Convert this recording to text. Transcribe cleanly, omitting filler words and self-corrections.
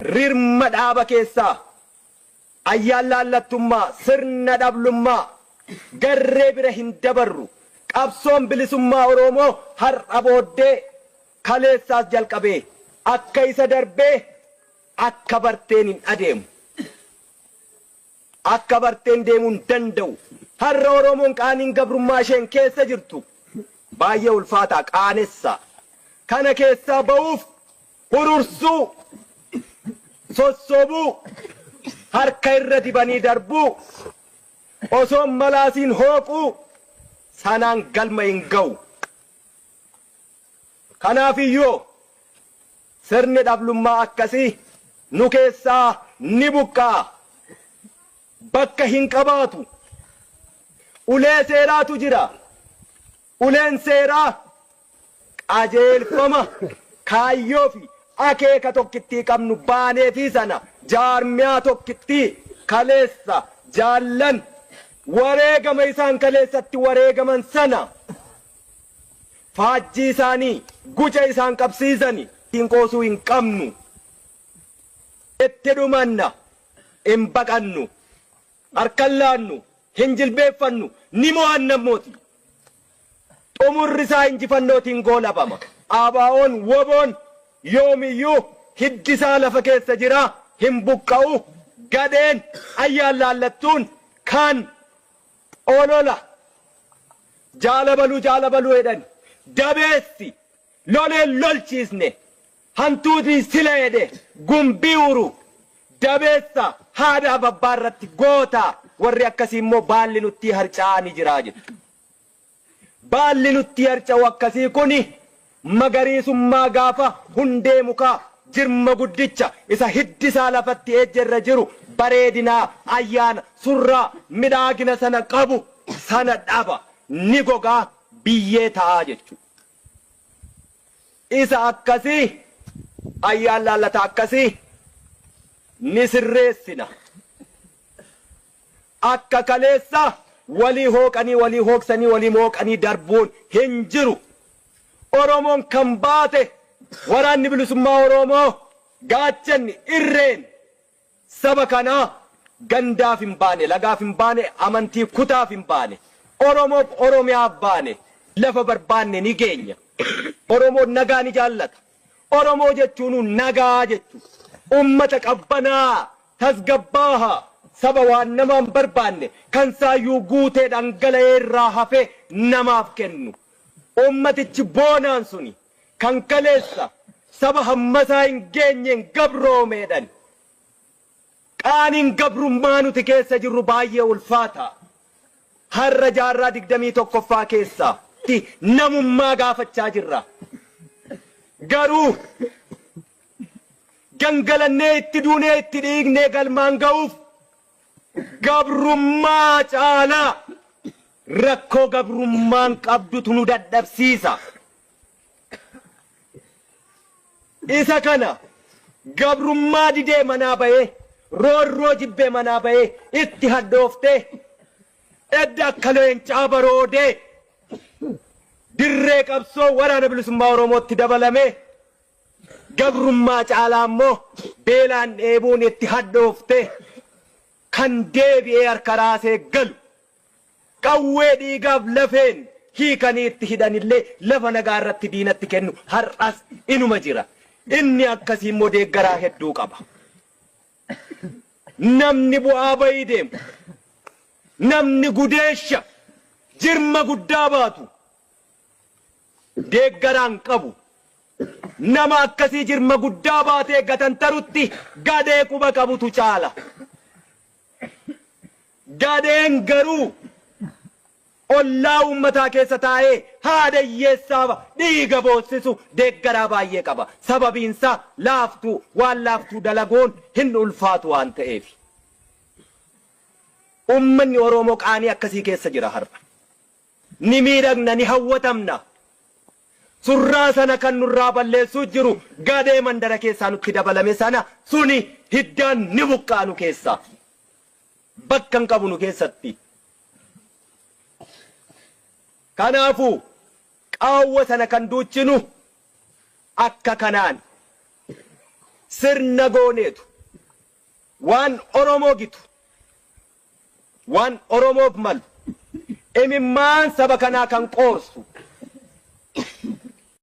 Rirma dhaaba keessaa ayyaan laallattummaa, sirna dhablummaa garree bira hin dabarru. Qabsoon bilisummaa Oromoo har'a booddee kaleessaas jalqabee akka isa darbee akka barteen hin adeemu. Akka barteen deemuu hin danda'u. Har'a Oromoon qaaniin gabrummaa isheen keessa jirtu baay'ee ulfaataa, qaanessa. Kana keessaa ba'uuf hurursuu, sossobuu, harka irra dibanii darbuu, osoo malaasiin hooquu sanaan galma hin ga'u. Kanaafiyyuu sirni dhablummaa akkasii nu keessaa ni buqqa'a. Bakka hin qabaatu. Ulee seeraatu jira. Uleen seeraa qajeelfama kaayyoo fi akeeka tokkittii qabnu baanee fi sana jaarmiyaa tokkittii kaleessa jaallan wareegama isaan kaleessatti wareegaman sana faajjii isaanii guca isaan qabsiisani ittiin qoosuu hin qabnu. Itti dhumanna, hin baqannu, harkan laannu, hin jilbeeffannu, ni mo'anna mooti. Xumurri isaa injifannootiin goolabama. ABO'n WBO'n yoomiyyuu hiddi isaa lafa keessa jira, hin buqqa'u. Gadheen ayyaan laallattuun kan olola jaalabaluu jaalabaluu jedhan, dabeessi loleen lolchiisne, hantuutni sila jedhe gumbii uru, dabeessa haadhaaf abbaa irratti goota, warri akkasii immoo baalli nutti harca'aa ni jira jedhu. Baalli nutti harca'u akkasii kuni magariisummaa gaafa hundee mukaa jirma guddicha isa hiddi isaa lafatti ejjerra jiru bareedinaa, ayyaana, surraa, midhaagina sana qabu sana dhaba, ni gogaa, biyyee ta'aa jechuudha. Isa akkasii ayyaan laallata akkasii ni sirreessina. Akka kaleessa walii hooqanii, walii hooksanii, walii mooqanii darbuun hin jiru. Oromoon kan baate waraanni bilisummaa Oromoo gaachanni irreen saba kanaa gandaaf hin baane, lagaaf hin baane, amantii kutaaf hin baane, Oromoof Oromiyaaf baane, lafa barbaanne ni geenya. Oromoon nagaa ni jaallata. Oromoo jechuun nagaa jechuudha. Ummata qabbanaa, tasgabbaahaa, saba waan namaan barbaanne kan saayyuu guutee dhangala'ee irraa hafee namaaf kennu. Ummatichi boonaan suni kan kaleessa saba hammasaa hin geenyeen gabroomeedhan. Qaaniin gabrummaa nuti keessa jirru baay'ee ulfaata. Har'a jaarraa 21ffaa keessa namummaa gaafachaa jirra. Garuu gangalannee itti duunee itti dhiignee galmaan ga'uuf gabrummaa caalaa rakkoo gabrummaan qabdutu nu dadhabsiisa. Isa kana gabrummaa didee manaa ba'ee, roorroo jibbee manaa ba'ee itti hadhooftee edda akka leencaa baroodee dirree qabsoo waraana bilisummaa Oromootti dabalamee gabrummaa caalaa immoo beelaan dheebuun itti hadhooftee kan deebi'ee harka raasee galu qawwee dhiigaaf lafeen hiikanii itti hidhanillee lafa nagaa irratti diinatti kennu har'as inuma jira. Inni akkasii immoo deeggaraa hedduu qaba. Namni bu'aa bayii deemu, namni gudeesha jirma guddaa baatu deeggaraan qabu. Nama akkasii jirma guddaa baatee gatantarutti gadhee quba qabutu caala. Gadheen garuu ollaa uummataa keessa taa'ee haadha hiyyeessaa dhiiga boossisu deeggaraa baay'ee qaba. Sababiinsaa laaftuu, waan laaftuu dalaguun hin ulfaatu waan ta'eef. Uummanni Oromoo qaanii akkasii keessa jira har'a. Ni miidhagna, ni hawwatamna. Surraa sana kan nurraa balleessuu jiru gadhee mandara keessaa nutti dabalame sana suni hiddaan ni buqqaa nu keessaa. Bakka hin qabu nu keessatti. Kanaafuu qaawwa sana kan duuchinu akka kanaan. Sirna gooneetu waan Oromoo gitu, waan Oromoof malu, imimmaan saba kanaa kan qoorsu.